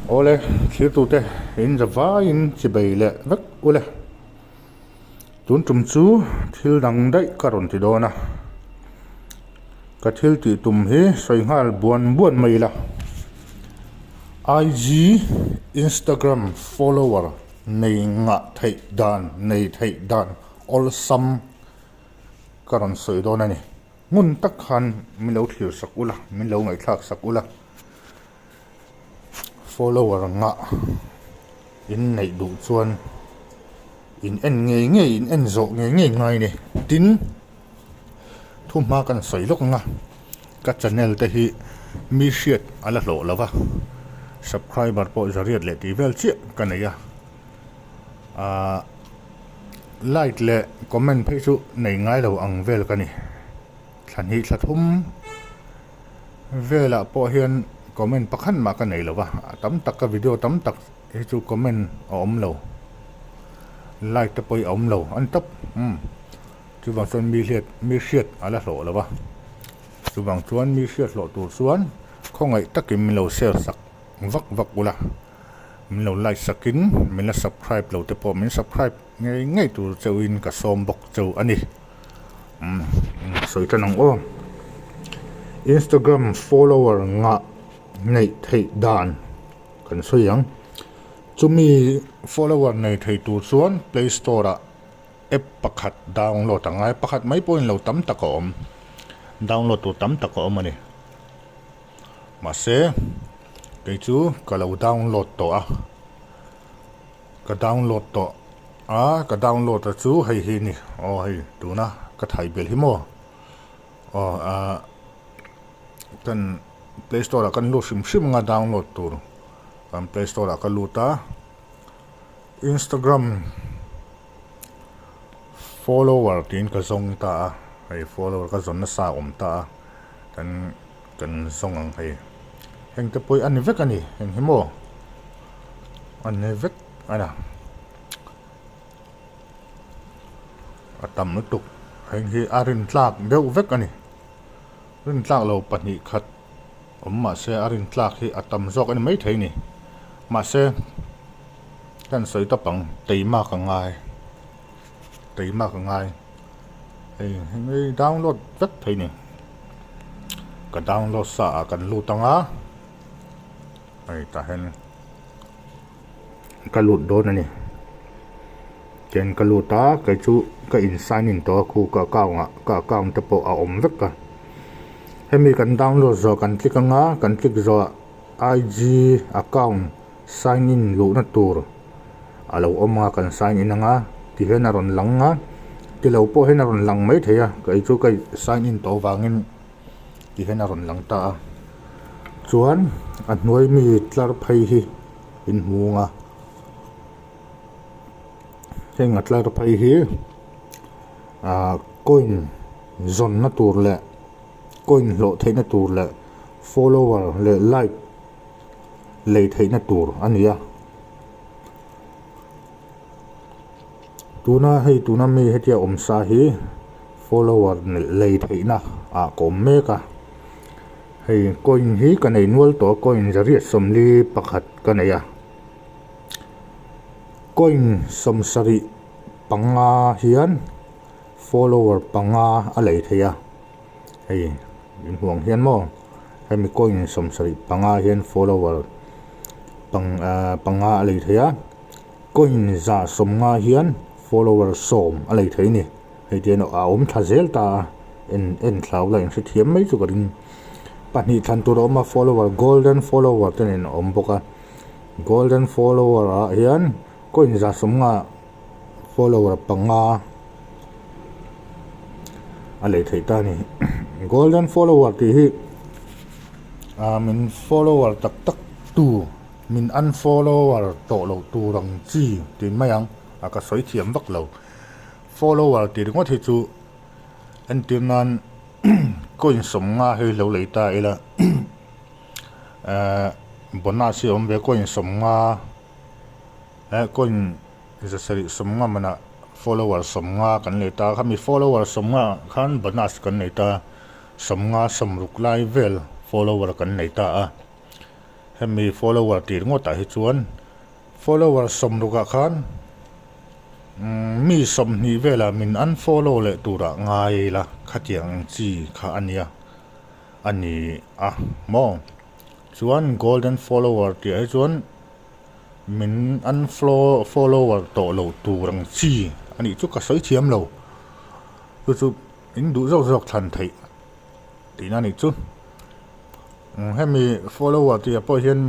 Awle, thirtute in za vaiin chibei leh vek ule. Tun tum chu thil dang daih ka rawn ti dawn a, ka thil tih tum hi sawi nghal buan buan mai ila. IG, Instagram follower nei ngah theih dan nei theih dan awlsam ka rawn sawi dawn a ni. Ngun tak khan min lo thlir sak ula, min lo ngaihthlak sak ula. Follower ngah in neih duh chuan in en ngei ngei in en zawh ngei ngei ngai a ni. Tin, thu hma kan sawi lawk ang a, ka channel te hi mi hriat a la hlawh lo va, subscriber pawh zariat leh tih vel chiah ka nei a, ahh like leh comment phei chu nei ngai lo ang vel ka ni. Thla hnih thla thum velah pawh hian comment pakhat mah ka nei lo va, a tam tak ka video tam tak hi chu comment a awm lo, like te pawh hi a awm lo a ni tawp umm chuvang chuan mi hliat mi hriat a la hlawh lo va, chuvang chuan mi hriat hlawh tur chuan khawngaih takin min lo share sak vak vak ula, min lo like sakin min la subscribe lo te pawh min subscribe ngei ngei tur chauhin ka sawm bawk chauh a ni. Umm sawi tan ang aw. Instagram follower ngah neih theih dan kan sawi ang. Chumi follower nei thei tur chuan play store ah app pakhat download a ngai. Pakhat mai pawhin lo tam tak a awm. Download tur tam tak a awm a ni. Mahse kei chu ka lo download tawh a. Ka download tawh a, ka download a chu hei hi ni aw hei tuna ka thai belh hi maw aw ah kan play store ah kan lut hrim hrim anga download tur kan play store ah ka lut a Instagram follower tiin ka zawng ta a hei follower ka zawn nasa a awm ta a kan kan zawng ang hei heng te pawh hi a ni vek a ni heng hi maw a ni vek a na a tam lutuk heng hi a rin tlak deuh vek a ni rin tlak lo pahnih khat awm mahse a rin tlak hi a tam zawk a ni maithei a ni mahse kan sawi tawp ang teimak a ngai teimak a ngai hei hei download vek thei a ni ka download sa ah kan lut ang a hei tah hian ka lut dawn a ni ken ka lut a kei chu ka in sign in tawh a khu ka account ah ka account te pawh a awm vek a hemi kan download zawh kan click ang a kan click zawh ah I_G account sign in luhna tur a lo awm a kan sign in ang a tihian a rawn lang a tilo pawh hian a rawn lang maithei a kei chu ka sign in tawh avangin tihian a rawn lang ta a chuan a hnuai mi tlar phei hi in hmu ang a heng a tlar phei hi ah coin zawnna tur leh coin hlawh theihna tur leh follower leh like lei theihna tur a ni a tuna hei tuna mi hetia awm sa hi follower lei theihna ah ka awm mek a hei coin hi ka nei nual tawh a coin zariat sawmli pakhat ka nei a coin sawmsarih panga hian follower panga a lei thei a hei in hmuh ang hian maw hemi coin sawmsarih panga hian follower pang ah panga a lei thei a coin za sawmnga hian follower sawm a lei thei a ni hei te a awm thla zel ta a en en thlau la inhrethiam mai chu ka ring pahnih thlan tur a awm a follower golden follower te nen a awm bawk a golden follower ah hian coin za sawmnga follower panga a lei theih ta a ni golden follower tih hi ah min follower tak tak tu min unfollower tawh loh tur ang chi tih mai ang a ka sawi thiam vak lo follower tih ringawt hi chu entir nan coin sawmnga hi lo lei ta ila eh bonus hi a awm ve coin sawmnga eh coin Zasarih sawmnga manah follower sawmnga kan nei ta a, khami follower sawmnga khan bonus kan nei ta a, sawmnga sawmruk lai vel follower kan nei ta a. Hemi follower tih ringawtah hi chuan follower sawmrukah khan mi 20 velah min unfollow leh turah ngai ila khatiang ang chi kha a nia a ni a maw. Chuan golden follower tih ah hi chuan min unfollower tawh loh tur ang chi a nih chu ka sawi thiam lo. Chu chu in duh zawk zawk thlan theih tihna a nih chu. Hemi follower tih ah pawh hian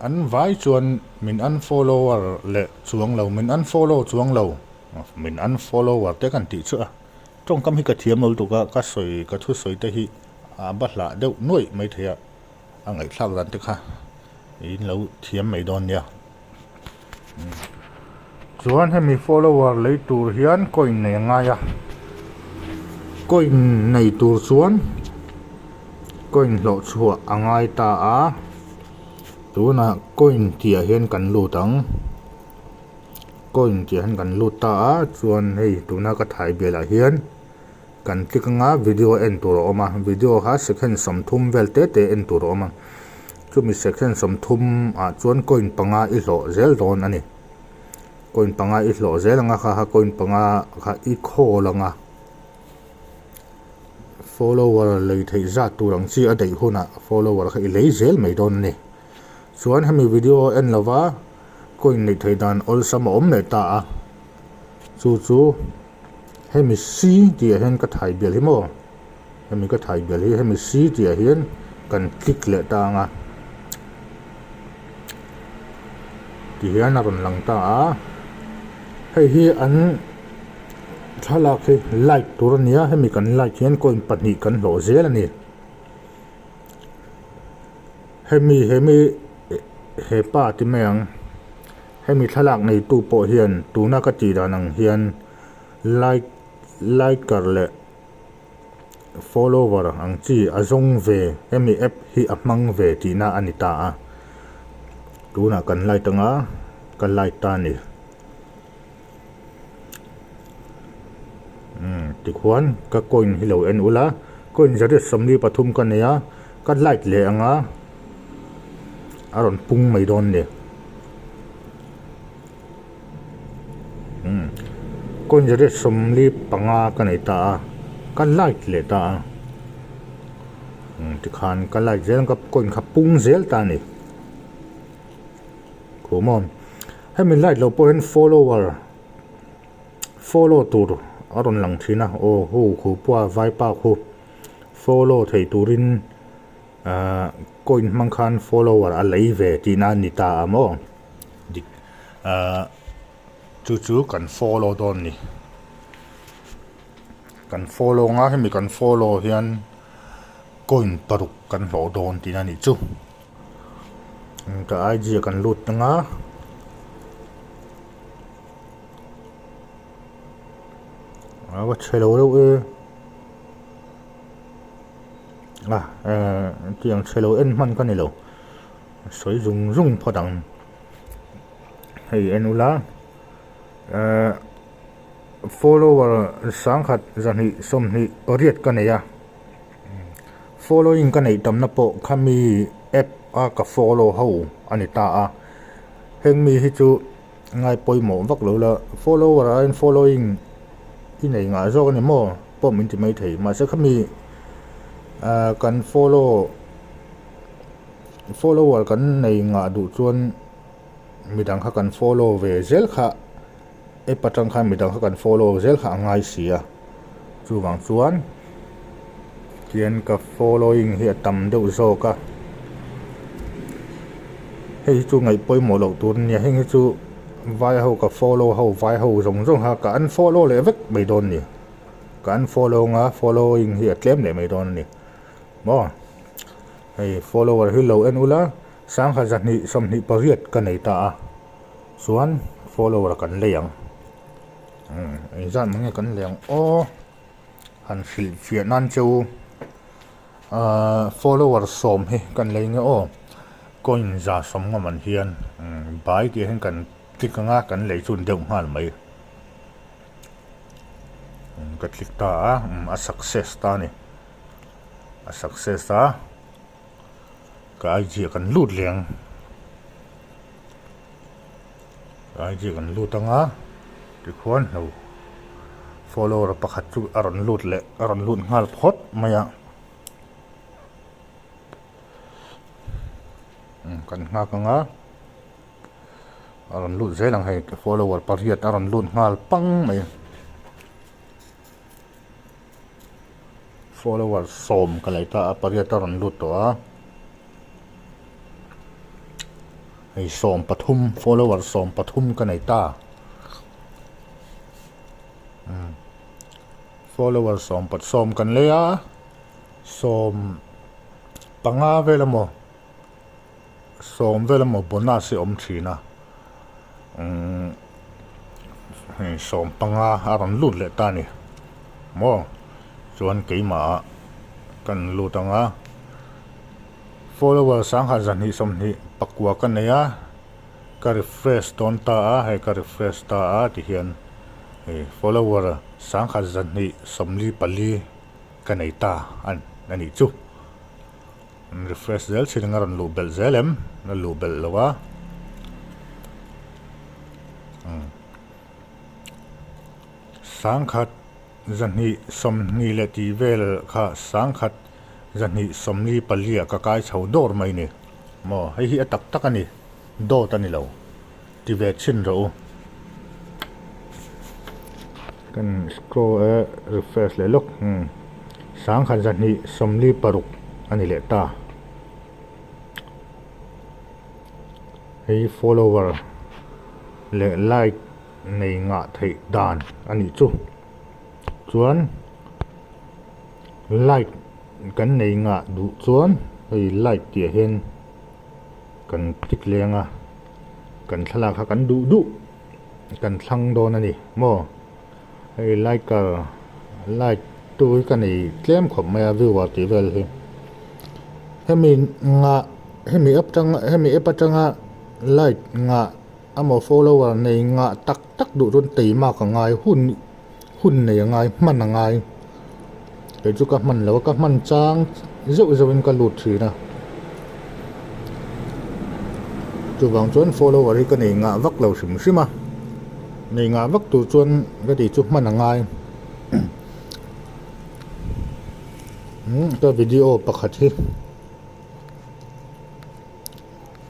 an vai chuan min unfollower leh chuang lo min unfollow chuang lo min unfollower te kan tih chu a tawngkam hi ka thiam lo lutuk a ka sawi ka thusawi te hi a ba hlah deuh nuaih mai thei a a ngaihthlak dan te kha in lo thiam mai dawn nia. Chuan hemi follower lei tur hian coin nei a ngai a, coin nei tur chuan coin hlawh chhuah a ngai ta a, tunah coin tih ah hian kan lut ang, coin tih ah hian kan lut ta a, chuan hei tuna ka thai bial ah hian kan click anga video en tur a awm a, video kha second 30 vel te te en tur a awm a. Chumi section 30 ah chuan coin panga i hlawh zel dawn a ni. Coin panga i hlawh zel anga kha kha coin panga kha i khawl anga follower lei theih zat tur ang chi a daih hunah follower kha i lei zel mai dawn a ni. Chuan hemi video en lova coin neih theih dan awlsam a awm leh ta a, chu chu hemi C tih ah hian ka thai bial hi maw. Hemi ka thai bial hi hemi C tih ah hian kan click leh ta ang a, ti hian a rawn lang ta a, hei hi an thlalak hi like tur a ni a, hemi kan like hian coin pahnih kan hlawh zel a ni. Hemi hemi he pa ti mai ang, hemi thlalak neitu pawh hian tuna ka tih dan ang hian like liker leh. Follower ang chi a zawng ve hemi app hi a hmang ve tihna a ni ta a, tunah kan light anga ka light ta a ni. Umm tikhuan ka coin hi lo en ula coin zariat 43 ka nei a ka light leh anga a rawn pung mai dawn a ni. Umm coin zariat 45 ka nei ta a ka light leh ta a umm tikhan ka light zel ang ka coin kha pung zel ta a ni khumaw hemi light lo pawh hian follower follow tur a rawn lang thin a aw hu khu pawha vaipa khu follow thei turin ahh coin hmang khan follower a lei ve tihna a ni ta a maw. Dik ahh chu chu kan follow dawn ni kan follow anga hemi kan follow hian coin paruk kan hlawh dawn tihna a nih chu ka IG ah kan lut anga a va chhe lo reuh e a ehh tiang chhe lo en hman ka ni lo. Sawi zung zung phawt ang. Hei en ula ehh follower 1128 ka nei a. Following ka neih tamna pawh khami app a ka follow ho a ni ta a. Heng mi hi chu ngai pawimawh vak lo la follower aiin following i nei ngah zawk a ni maw pawh min ti mai thei. Mahse khami ehh kan follow. Follower kan nei ngah duh chuan midang kha kan follow ve zel kha app atang khan midang kha kan follow zel kha a ngai si a, chuvang chuan tihian ka following hi a tam deuh zawk a, hei hi chu ngaih pawimawh loh tur a nia heng hi chu vai ho ka follow ho vai ho zawng zawng kha ka unfollow leh vek mai dawn a ni, ka unfollow anga following hi a tlem leh mai dawn a ni maw. Hei follower hi lo en ula 1228 ka nei ta a chuan follower kan lei ang umm engzat mai nge kan lei ang aw han hrilh fiah nan che u ahh follower sawm hi kan lei nge aw coin za sawm ngam an hian umm bai tih ah hian kan click anga kan lei chun deuh nghal mai umm ka click ta a umm a success ta a ni. A success a. Ka IG ah kan lut leh ang. Ka IG ah kan lut ang a, tikhuan hlo follower pakhat chu a rawn lut leh a rawn lut nghal phawt mai a. Kan nghak ang a, a rawn lut zel ang hei follower pariat a rawn lut nghal pang mai a. Follower sawm ka lei ta a pariat a rawn lut tawh a hei sawm pathum follower sawm pathum ka nei ta umm follower sawm pat sawm kan lei a sawm panga vel emaw sawm vel emaw bonus hi a awm thin a umm hei sawm panga a rawn lut leh ta a ni maw chuan keimah ah kan lut ang a follower sangha zahnih sawmhnih pakua ka nei a ka refresh dawn ta a hei ka refresh ta a tihian hei follower sangha zahnih sawmli pali ka nei ta a nih chu. An refresh zel thin anga rawn luh belh zel em? La luh belh lo a. Sangkhat zahnih sawmhnih leh tih vel kha sangkhat zahnih sawmli pali ah ka kai chho dawr mai ni. Maw hei hi a tak tak a ni. Dawt a ni lo. Ti ve chhin rawh u. Kan scroll e refresh leh lawk umm sangkhat zahnih sawmli paruk a ni leh ta. Hei follower leh like nei ngah theih dan a nih chu. Chuan like kan nei ngah duh chuan hei like tih ah hian. Kan click leng a, kan thlalak kha kan duh duh kan thlang dawn a ni maw? Hei liker like tu hi ka nei tlem khawp mai a viewer tih vel hi. Hemi ngah hemi app tang hemi app atanga like ngah emaw follower nei ngah tak tak duh chuan teimak a ngai hun hun nei a ngai hman a ngai. Kei chu ka hman lo a ka hman chang zeuh zeuh in ka lut thin a chuvang chuan follower hi ka nei ngah vak lo hrim hrim a nei ngah vak tur chuan ka tih chu hman a ngai umm ka video pakhat hi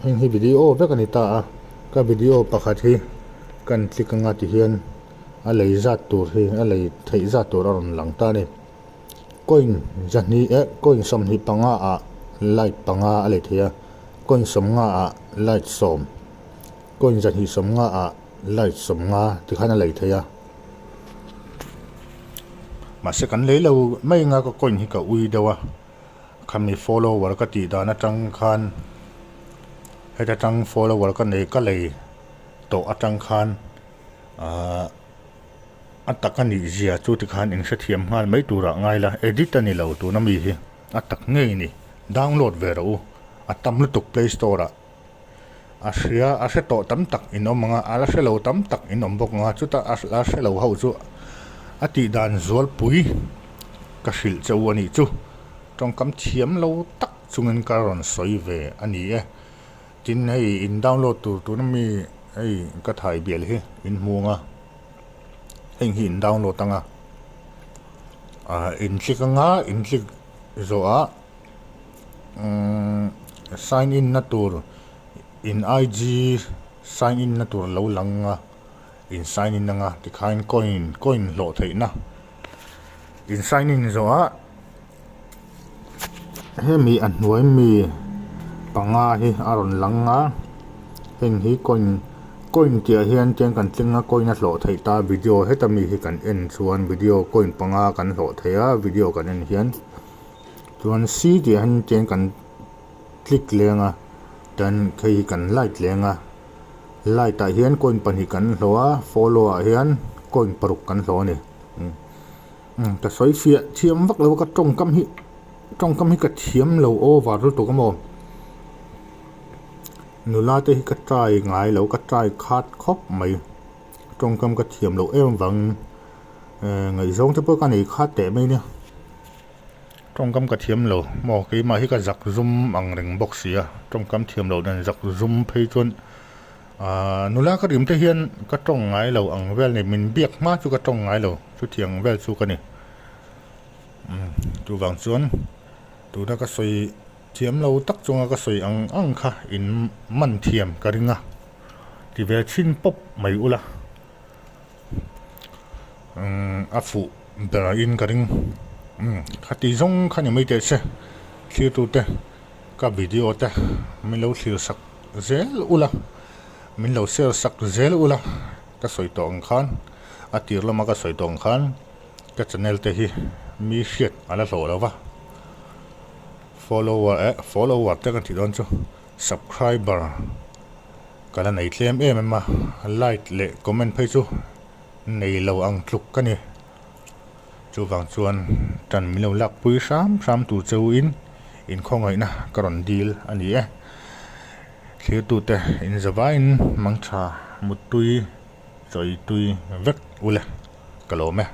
heng hi video vek a ni ta a ka video pakhat hi kan click anga ti hian. A lei zat tur hi a lei theih zat tur a rawn lang ta a ni. Coin zahnih eh coin sawmhnih panga ah light panga a lei thei a, coin sawmnga ah light sawm, coin zahnih sawmnga ah light sawmnga tikhan a lei thei a. Mahse kan lei lo mai anga ka coin hi ka ui deuh a, khami follower ka tih dan atang khan heta tang follower ka nei ka lei tawh atang khan. Ahh a tak a nih zia chu tikhan in hrethiam nghal mai turah ngai la edit a ni lo tuna mi hi a tak ngei a ni download ve rawh u a tam lutuk play store ah a hria a hre tawh tam tak in awm ang a a la hre lo tam tak in awm bawk ang a chutah a la hre lo ho chu a tih dan zualpui ka hrilh che u a nih chu tawngkam thiam lo tak chungin ka rawn sawi ve a ni e. Tin hei in download tur tuna mi hei ka thai bial hi in hmu ang a, heng hi in download ang a, ah in click ang a, in click zawh ah umm sign in na tur in IG sign in na tur lo lang ang a, in sign in ang a tikhain coin coin hlawh theih na in sign in zawh ah. Hemi a hnuai mi panga hi a rawn lang a heng hi coin coin tih ah hian tiang kan tling a coin a hlawh theih ta video heta mi hi kan en chuan video coin panga kan hlawh thei a video kan en hian chuan c tih ah hian tiang kan click leng a chuan hei hi kan like leng a like ah hian coin pahnih kan hlawh a follow ah hian coin paruk kan hlawh a ni. Ka sawi fiah thiam vak lo a ka tawngkam hi tawngkam hi ka thiam lo over lutuk a maw nula te hi ka try ngai lo ka try khat khawp mai tawngkam ka thiam loh em vang eh ngaihzawng te pawh ka nei khat teh mai nia. Tawngkam ka thiam lo maw keimah hi ka zak zum ang reng bawk si a, tawngkam thiam loh nen zak zum phei chuan ahh nula ka rim te hian ka tawng ngai lo ang vel ni min biak hma chu ka tawng ngai lo chutiang vel chu ka ni. Umm chuvang chuan tuna ka sawi thiam lo tak chunga ka sawi ang ang kha in man thiam ka ring a ti ve chhin pawp mai ula. Umm a fuh ber in ka ring umm khati zawng kha ni mai teh se thlir tute ka video te min lo thlir sak zel ula min lo share sak zel ula ka sawi tawh ang khan a tir lama ka sawi tawh ang khan ka channel te hi mi hriat a la hlawh lo va follower eh follower te kan tih dawn chu subscriber. Ka la nei tlem em em a, like leh comment phei chu nei lo ang tluk ka ni. Chuvang chuan tan min lo lakpui hram hram tur che u in inkhawngaihna ka rawn dil a ni e. Thlirtute inzavaiin mangtha muttui chawitui vek ule ka lawm e.